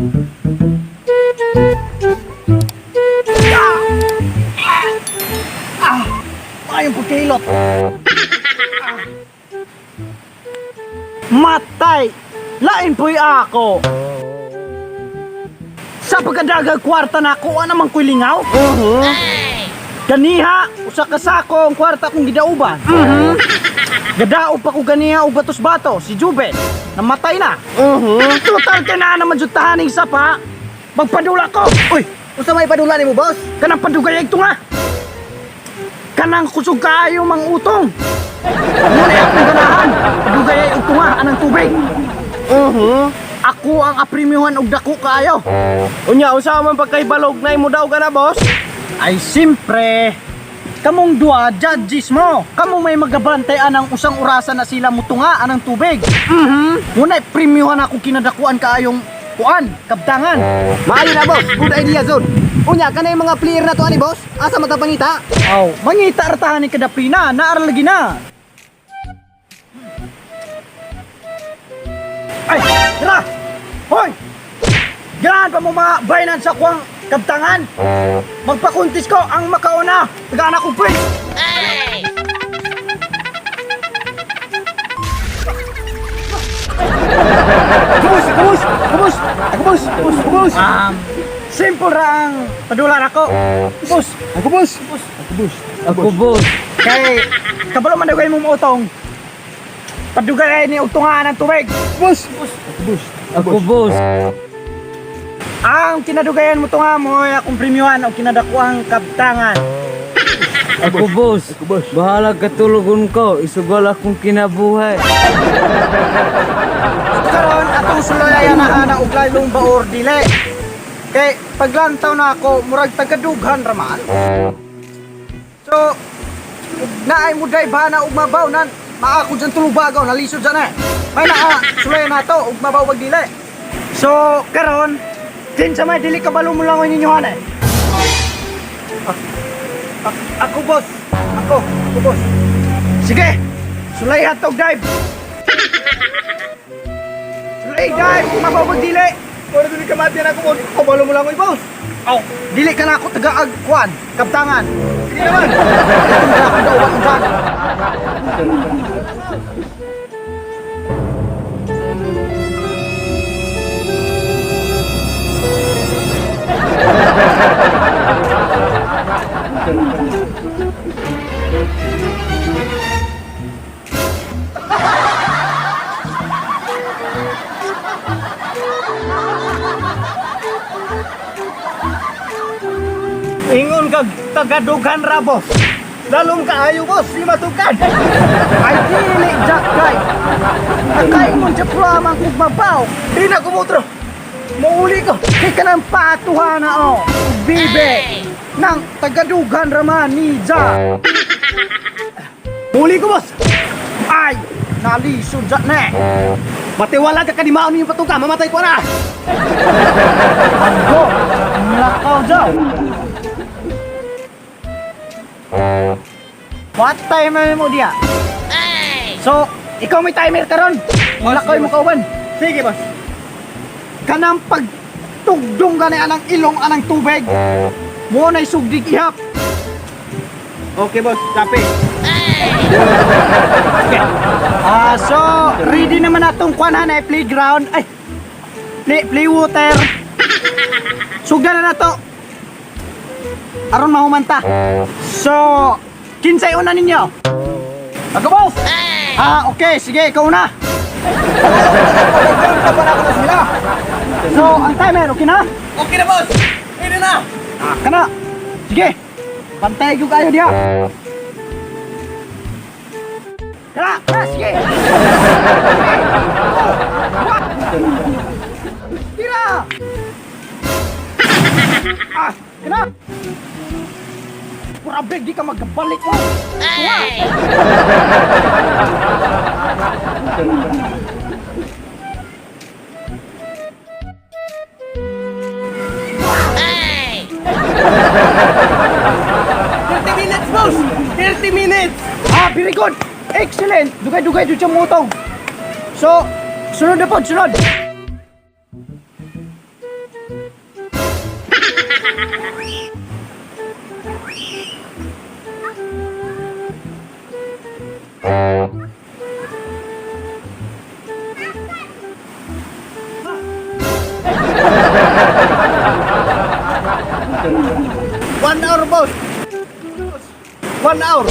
Ah! Ah! Ayong pagkahilot. Ah. Matay! Lain po'y ako! Sa pagkadagag kwarta na ako, naman ko'y lingaw? Ganiha, usa ka sako ang kwarta kong gidauban. Gadaog pa ko ganiha og batos-bato si Jube. Namatay na. Total kay naa naman jud tahaning sapa. Magpadula ko. Uy, Unsa may padula nimo, boss? Kanang padugay ito nga. Kanang kusog kaayo mang utong. Muna akong ganahan. Padugay ay tunga anang tubig. Ako ang apremyuhan og dako kaayo. Unya, unsa man pagkaibalog na imo daw ka na, boss? Ay simpre, kamong duha, judges mo. Kamo may magabantay anang usang orasan na sila mutunga anang tubig. Muna premiuhan ako kinadakuan kaayong kuan, kabtangan. Maayo na, boss. Good idea, zon. Unya, kanay mga player na to ani, boss? Asa man ta pangita? Aw, mangita artahan ni kadaplina, naar lagi na. Ay, tara! Hoy! Ganahan pa mo mga bayanan sa kuwang kabtangan. Magpakuntis ko ang makauna. Tagaan akong prince. Kubos, kubos, kubos, kubos, kubos, kubos. Simple ra ang padulan ako. Boss, Ako, boss. Ako, boss. Ako, boss. Kay kabalo man daw kayo mong utong. Padugay ni utungan ng tubig. Boss. Ako, boss. Ako, boss. Ang kinadugayan mo tunga mo ay akong premiuhan o kinadakuang kabtangan. Ako, boss. Ako, boss. Bahala katulogon ko. Isugal akong kinabuhi. Karon atong sulayan na ana og lalong baor dili. Kay paglantaw na ako murag tagadughan raman. So naay mo day bana og mabaw nan maako dyan tulubagaw nalisod dyan eh. May naa sulayan na to og mabaw wag dili. So karon kinsa may dili kabalo mo lang ninyo han eh. Ako, boss. Ako, ako, boss. Sige, sulayan to og dive. Sulay dive, mabaw wag dili. Ora dili ka matiyan ako, boss. Kabalo mo lang ko, boss. Aw, dili ka na ako tagaag kuan, kaptangan. Sige naman. Itong na akong dauban dyan. Ingon kag tagadughan ra, boss. Lalong kaayo, boss. Di matukan. Ay dili Jack kay. Nakaingon sa programa kog mabaw. Di na kumutro. Muuli ko. Kay kanang patuha na oh. Bibe. Nang tagadughan ra man ni Ja. Muli ko, boss. Ay, nalisod ja na. Matiwala ka kanimaon yung patuka. Mamatay ko na. Go. Lakaw jaw. What timer mo diya? So, ikaw may timer karon. Wala ko'y mukauban. Sige, boss. Kanang pagtugdong gani anang ilong anang tubig. Mo na'y sugdig ihap. Okay, boss. Kape. Ah, so ready naman natong kuan na playground. Ay. Play water. Sugdan na nato. Aron mahumanta. So, kinsay una ninyo? Ako, boss. Ah, okay, sige, ikaw na. Pagkaon pa na sila. So, ang timer, okay na? Okay na, boss. Ready na. Ah, kana. Sige. Pantay ko kayo diha. Kana, na, sige. Tira! Ah, kana. Grabe, di ka magbalik mo. Tunga. 30 minutes, boss. 30 minutes. Ah, very good. Excellent. Dugay-dugay jud siya mutong. So, sunod na po, sunod. 1 hour, boss. 1 hour.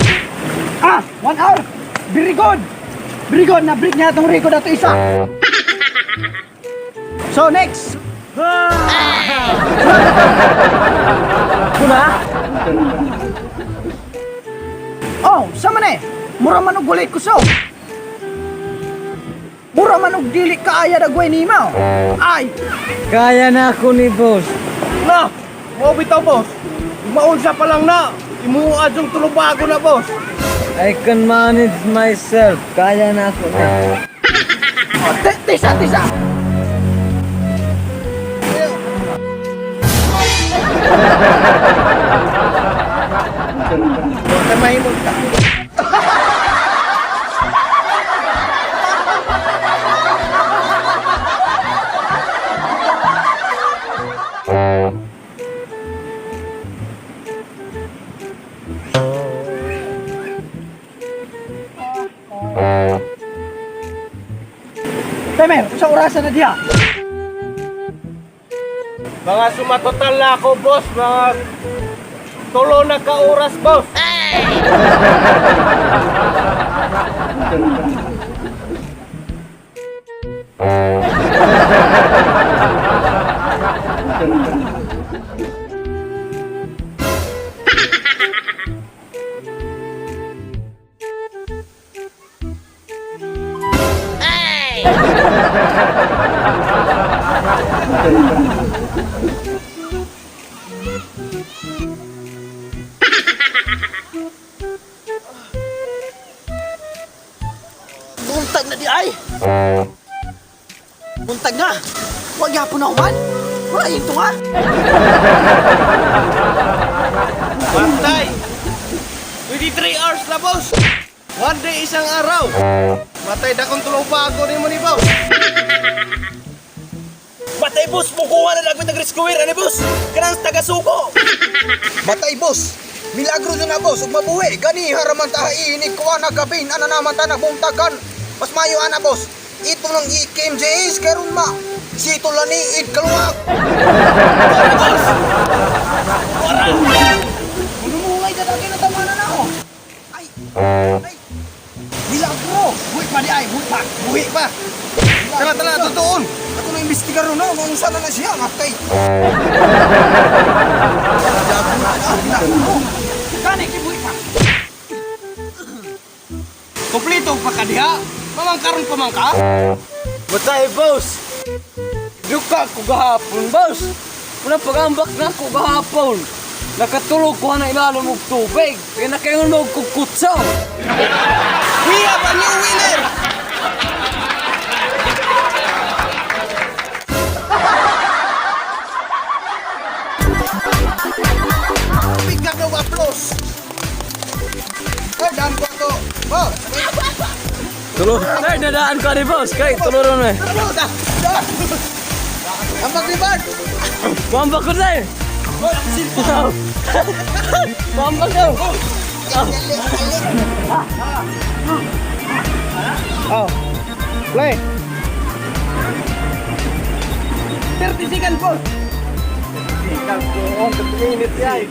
Ah, 1 hour. Very good. Very good. Na-break niya itong record na ito isa. So, next. Kuna? Oh, sama na eh. Mura man og walay kusaw. Mura man og dili kaaya dagway ni mo. Ay, Kaya na ako ni boss. Na, mao bitaw, boss. Maunsa pa lang na. Imuad yung tulubago na, boss. I can manage myself. Kaya na ako ni. Oh, tisa, tisa. Mahimong ka. Temer, sa orasan na diha. Mga sumatotal na ako, boss. Mga tulo na ka oras, boss. Buntag na di ay. Buntag na. Wag yapon na human. Wala yung tunga. Matay! 23 hours na, boss! One day, isang araw! Matay, dakong tulubago ni mo ni boss! Patay boss, mukuha na lang ng rescuer ani boss. Kanang taga-suko. Matay boss. Milagro na na boss ug mabuhi. Gani haraman ta inig kuha na gabin ana naman ta nagbuntagan. Mas mayo ana boss. Ito nang IKMJS karon ma. Sito laniid kaluwag. Ora boss. Ora. Lumungay ka lagi na tama na ako. Ay, ay. Milagro. Buhi pa di ay, buhi pa. Buhi pa. Tara, tara, totoon! Ako na imbestigar no, kung saan na na siya, matay. Gani kibuhi pa. Kompleto pa ka diha! Mamangkaron pa man ka? Matay, boss. Duka ko gahapon, boss. Una pagambak na ako gahapon. Nakatulog ko na ilalom og tubig. Kaya nakaingon mo og kukutsaw. We have a new winner! Big na daw applause. Ay, daan ko to. Boss, Tulo. Sir, nadaan ko ni boss. Kay, tulo ron eh. ang paglibad. Bamba ko sir. Bamba ko. Oh. Play. 30 seconds, boss! Oh, 30 minutes yan.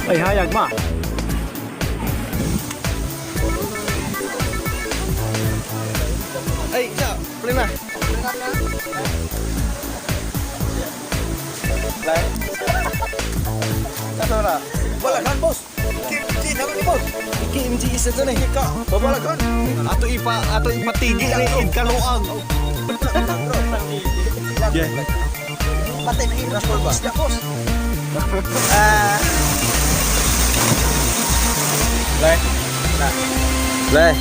Ay, hayag ma. Ay, isa, play na. Play. Kaso na. Balagan, boss. KMG naman ni boss. KMG isa to na eh. Babalagan. Ato ipa ato ipatigi ni id kaluag. Yeah. Patay na iras ba? Isda, boss. Play. Play.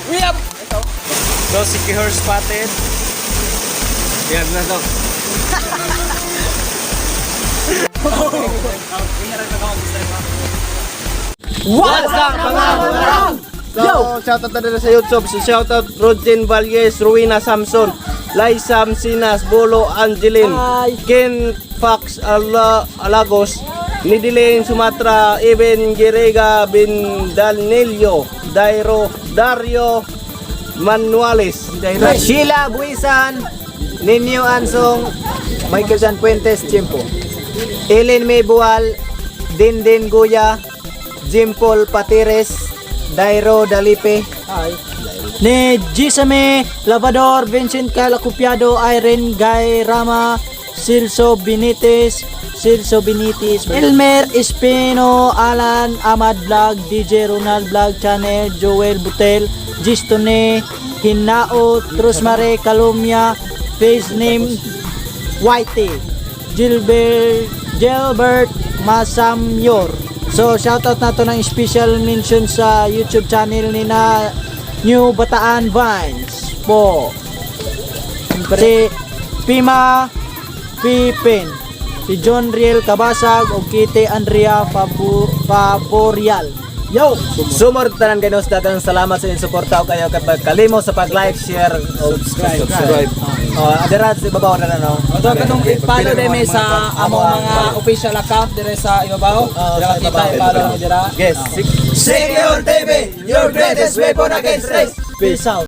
We have So si Kihor spotted. Yan na to. What's up, mga mangarang? So, shoutout na din sa YouTube. So, shoutout Rodin Valles, Rowena Samson, Liza Sinas, Bolo Angelin, Ken Fox Alagos, Nidilin Sumatra, Eben Gerega Bindalnillo, Dairo, Dario Manuales. Sheila Buisan, Ninyo Ansong, Michael San Fuentes, Chimpo. Ellen May Bual, Dindin Guya, Jim Paul Patires, Dairo Dalipe. Ni Gisame Lavador, Vincent Calacupiado, Irene Guy Rama, Silso Benitez, Silso Benitez, Elmer Espino, Alan Ahmad Vlog, DJ Ronald Vlog Channel, Joel Butel, Gistone, Hinao, Trusmare Calumia, Face Name Whitey, Gilbert, Gilbert Masamyor. So, shoutout na to ng special mention sa YouTube channel ni na New Bataan Vines po. Si Pima Pipin, si John Riel Kabasag o Kite Andrea Favorial. Yo! Sumor tanan ganos, daghang salamat sa inyong suporta ug kayo kapag kalimo sa pag-like, share, o subscribe. Subscribe. Oh, adira sa ibabaw na no. Ato katong i-follow din may sa among mga official account dire sa ibabaw. Oo, Dira sa makita ibabaw. I-follow mo dira. Yes. Secure TV, your greatest weapon against race. Peace out.